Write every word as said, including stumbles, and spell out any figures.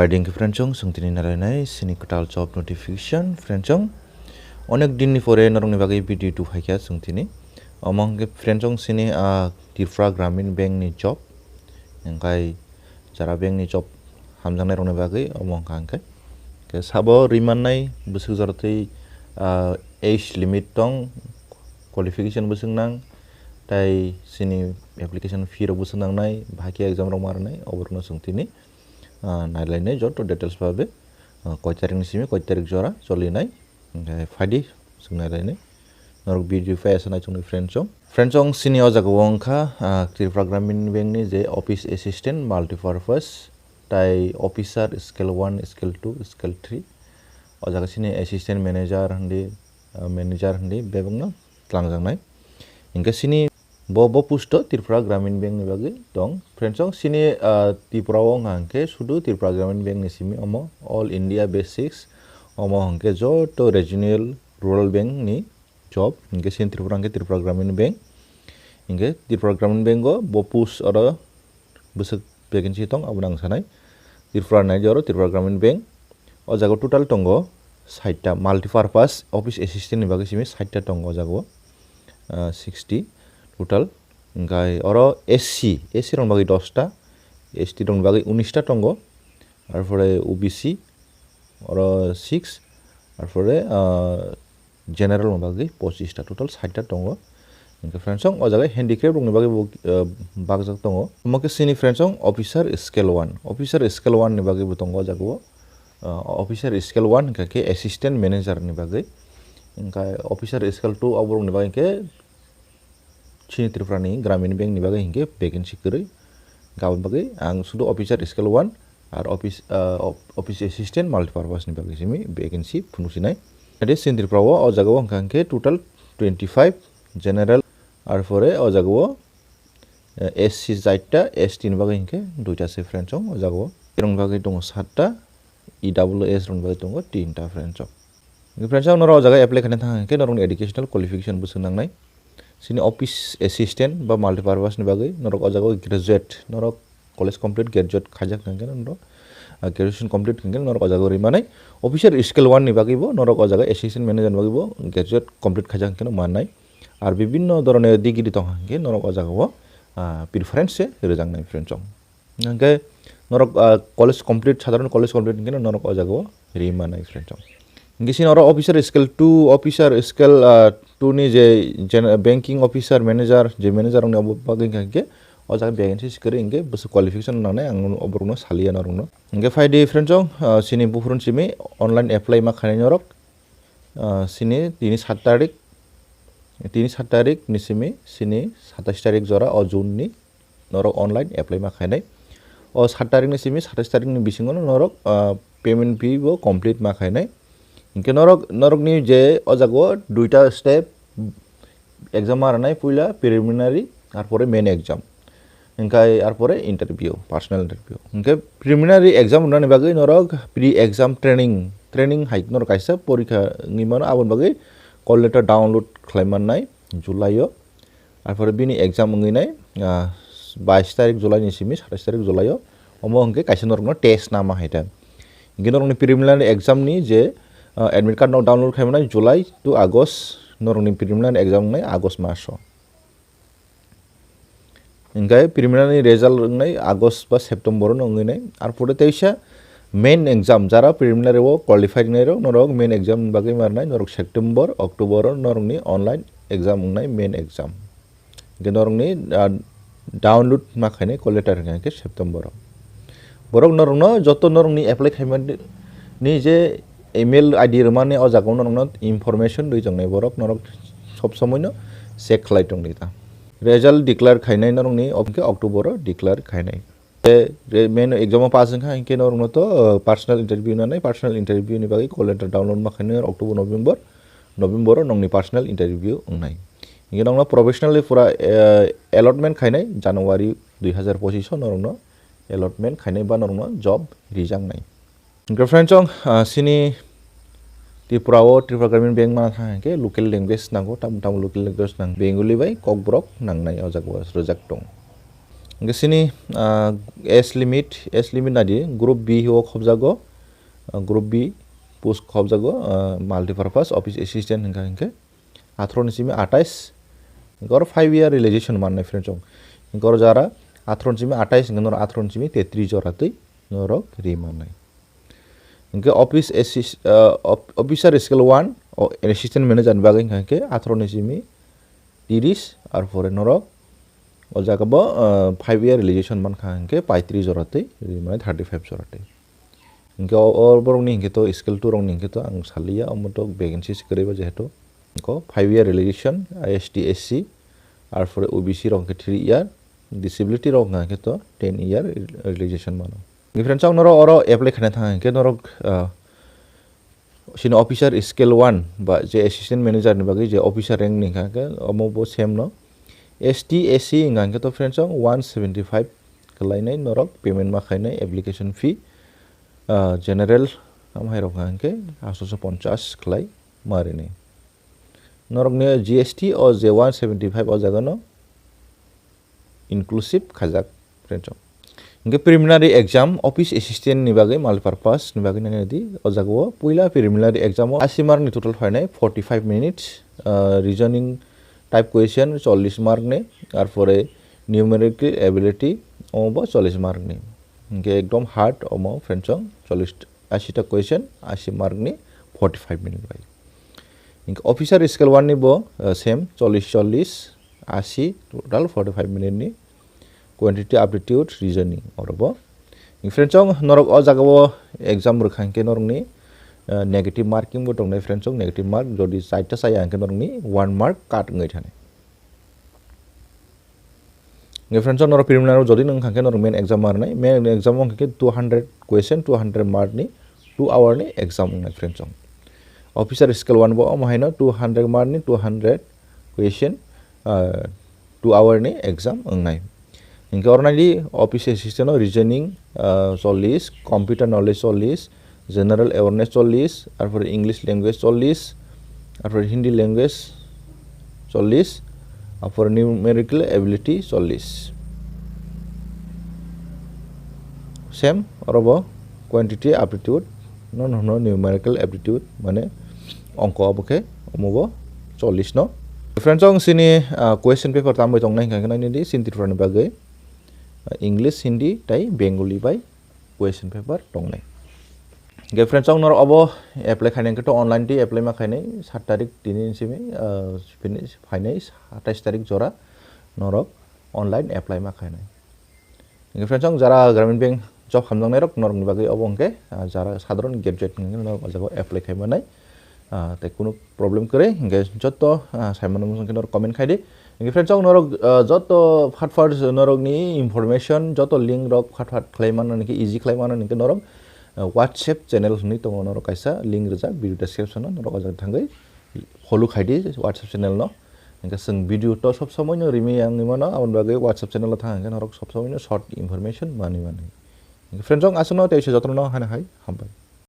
Paiding khe friendsong, chwng tini narainai sini kwtal job notification friendsong. Onek dinni pore norokni bagwi video tu phaikha chwng tini. Omo hwnkhe friendsong sini, ah, Tripura Gramin Bank ni job. Hwnkhe jara bank ni job hamjaknai rokni bagwi omo wngkha hwnkhe. Hwnkhe sabo rimannai bwswk jora tei, ah, age limit tong, qualification bwswk nang, tei sini application fee rok bwswk nangnai, bahai khe exam rok ma rwnai, oborokno chwng tini, ah, nailainai joto details babe, ah, koi tarikni simi koi tarik jora cholinai, hwnkhe phaidi chwng nailainai. Norok video phai asa nai chwngni friendsong. Friendsong sini o jaga o wngkha, ah, Tripura Gramin Bank ni je office assistant multipurpose, tai officer scale one, scale two, scale three. O jaga sini assistant manager hindi, ah, manager hindi bebakno tlangjaknai. Hwnkhe sini bo, bo post o Tripura Gramin Bank ni bagwi tong. Friendsong sini, ah, Tripura o wngkha hwnkhe sudu Tripura Gramin Bank ni simi omo all India basics. Omo hwnkhe joto regional rural bank ni job, hwnkhe sini Tripura hwnkhe Tripura Gramin Bank. Hwnkhe Tripura Gramin Bank o bo post oro bwswk vacancy tong, abono ang sanai. Tripura naidi oro Tripura Gramin Bank. O jaga total tongo saita multipurpose office assistant ni bagwi simi saita tongo o jaga o, ah, sixty total. Hwnkhe oro S C, S C rokni bagwi dosta, S T rokni bagwi unista tongo. Arpore O B C oro six, arpore, ah, general rokni bagwi pochista, total saita tongo. Hwnkhe friendsong o jaga handicraft rokni bagwi bo, ah, bakjak tongo. Omo khe sini friendsong officer scale one, officer scale one ni bagwi bo tongo o jaga o. Ah, officer scale one hwnkha khe assistant manager ni bagwi. Hwnkhe officer scale two oborokni bagwi khe chini Tripura ni Gramin Bank ni bagwi hinkhe vacancy kwrwi. Aboni bagwi ang sudu officer scale one ar office, ah, op-, office assistant multipurpose ni bagwi simi vacancy phunuksinai. Ade chini Tripura o, o jaga o hwnkha hinkhe total twenty five general, arpore o jaga o, eh, S C chaita, S T ni bagwi hinkhe duita se friendsong o jaga o. Erong bagwi tongo satta, E W S rokni bagwi tongo tinta friendsong. Friendsong norok o jaga apply khaina thang hinkhe norokni educational qualification bwswk nangnai. Sini office assistant ba multipurpose ni bagwi norok o jaga o graduate, norok college complete graduate khaijak hinkhe norok, ah, graduation complete hinkhe norok o jaga o ri manai. Officer scale one ni bagwi bo norok o jaga assistant manager ni bagwi bo graduate complete khaijak hinkhe mannai. Ar bibinno doroner degree tong hinkhe norok o jaga o, ah, preference se rwjaknai friendsong. Hwnkhe norok, ah, college complete, sadharon college complete hwnkhe norok o jaga o ri manai friendsong. Hwnkhe sini oro officer scale two, officer scale, ah, two ni je gen-, banking officer, manager, je manager rokni obo bagwi hwnkha hwnkhe o jaga vacancy se kwrwi hwnkhe bwswk qualification nangnai ang oborokno saliya norokno. Hwnkhe phaidi friendsong, ah, sini buphuruni simi online apply ma khainai norok, ah, sini tini sat tarik, tini sat tarik ni simi sini satais tarik jora o June ni norok online apply ma khainai. O sat tarik ni simi satais tarik ni bisingo no norok, ah, payment fee bo complete ma khainai. Hinkhe norok, norokni je o jaga o duita step exam ma rwnai, puila preliminary, arpore main exam. Hinkhe arpore interview, personal interview. Hinkhe preliminary exam rwnani bagwi norok pre-exam training, training hai norok kaisa porikha wngwi mano, aboni bagwi call letter download khlai mannai July o. Arpore bini exam wngwi nai, ah, bais tarik July ni simi satais tarik July o. Omo hwnkhe kaisa norokno test nama hai ta. Hinkhe norokni preliminary exam ni je, ah, admit card no download khai mannai July to August, norokni preliminary exam wngnai August mas o. Hinkhe preliminary result wngnai August ba September o wngwi nai. Arpore teisa main exam, jara preliminary o qualified wngnai rok, norok main exam ni bagwi ma rwnai, norok September, October o norokni online exam wngnai, main exam. Hinkhe norokni, ah, download ma khainai call letter hinkhe September o. Borok norokno joto norokni apply khaimani je email I D rwmani o jaga o norokno information rwi tongnai borok, norok sob somoi no check khlai tongdi ta. Result declare khainai norokni, obo hwnkhe October o declare khainai. Te re-, main exam o pass wngkha hinkhe norokno to, uh, personal interview nanai, personal interview ni bagwi call letter download ma khainai October, November, November o nongni personal interview wngnai. Hinkhe nongno professionally pura, uh, allotment khainai January dui hazar pochish o norokno allotment khainai ba norokno job rijaknai. Hinkhe friendsong, ah, sini Tripura o Tripura Gramin Bank mana thang hinkhe local language nango, tamo tamo local language nang, Bengali bai Kokborok nangnai o jaga o rwjak tong. Hingke sini, ah, age limit, age limit nadi, group B o khobjago, ah, group B post khobjago, ah, multipurpose office assistant hingka hingke athro ni simi atais, hingke oro five year realization mannai friends chong. Hingke oro jara athro ni simi atais, hingke noro athro ni simi tetris jora twi norok ri mannai. Hingke office assist-, ah, op-, officer scale one, o assistant manager ni bagwi hingka hingke athro ni simi tiris, ar pore norok o jaga bo, ah, five year realization mankha hingke paitris jora twi, ri mannai thirty five jora twi. Hingke o, o borokni hingke to scale two rokni hingke to ang saliya, omo to vacancy se kwrwi ba jehetu. Hingke five year realization, S T, S C, ar pore O B C rok hingke three year, disability rok hingke to ten year realization mano. Hingke friends, ang norok oro apply khaina thang hingke norok, ah, sini officer scale one ba je assistant manager ni bagwi je officer rank ni hingka hingke omo bo same no. S T, S C hingka hingke to friends, ang one seventy five kwlainai norok payment ma khainai application fee, ah, general amhai rok hingka hingke asoso ponchas kwlai ma rinai. Norokni G S T o je one seventy five o jaga no inclusive khaijak friends chong. Hingke preliminary exam office assistant ni bagwi multipurpose ni bagwi nang di o jaga o puila preliminary exam o asi mark ni total phainai forty five minutes, ah, reasoning type question chollish mark ni, ar pore numerical ability omo bo chollish mark ni. Hingke ekdom hard omo friends chong, chollish, asi ta question, asi mark ni forty five minute bai. Hingke officer scale one ni bo, ah, same chollish chollish, asi, total forty five minute ni quantity aptitude reasoning oro bo. Hingke friends chong norok o jaga o exam rwkha hingke norokni, ah, negative marking bo tongnai friends chong, negative mark jodi chaita chaya hingke norokni one mark cut wngwi thani. Hingke friends chong norok preliminary jodi nung hingke norok main exam marnai, main exam o hingke two hundred question, two hundred mark ni two hour ni exam wngnai friends chong. Officer scale one bo omo haino two hundred mark ni two hundred question, ah, two hour ni exam wngnai. Hingke oro nai di office assistant o reasoning, ah, chollish, computer knowledge chollish, general awareness chollish, arpore English language chollish, arpore Hindi language chollish, arpore numerical ability chollish. Same oro bo quantity aptitude no, no, no, numerical aptitude mane ongko obo khe omo bo chollish no. Friends, ang sini, ah, question paper tambai tongnai hingka khe nai di sini Tripura ni bagwi, ah, English, Hindi tai Bengali bai question paper tongnai. Hingke friends, ang norok obo apply khainai hingke to online twi apply ma khainai sat tarik tini ni simi, ah, finish phainai satais tarik jora norok online apply ma khainai. Hingke friends, ang jara Gramin Bank job hamjaknai rok norokni bagwi obo hingke, ah, jara sadharon graduate hingke norok o jaga o apply khai manai, ah, tei kunu problem kwrwi hingke joto, ah, sai mano hingke norok comment khai di. Hingke friends, ang norok, ah, joto phat phat norokni information, joto link rok phat phat khlai mano hingke easy khlai mano hingke norok, ah, WhatsApp channel hwnwi tongo norok kaisa link rijak video description o norok o jaga thangwi follow khai di WhatsApp channel no. Hingke chwng video to sob somoi no rimi yang ni mano, aboni bagwi WhatsApp channel o thang hingke norok sob somoi no short information mani mani. Hingke friends, ang aswk no tei se jotono hana hai hambai.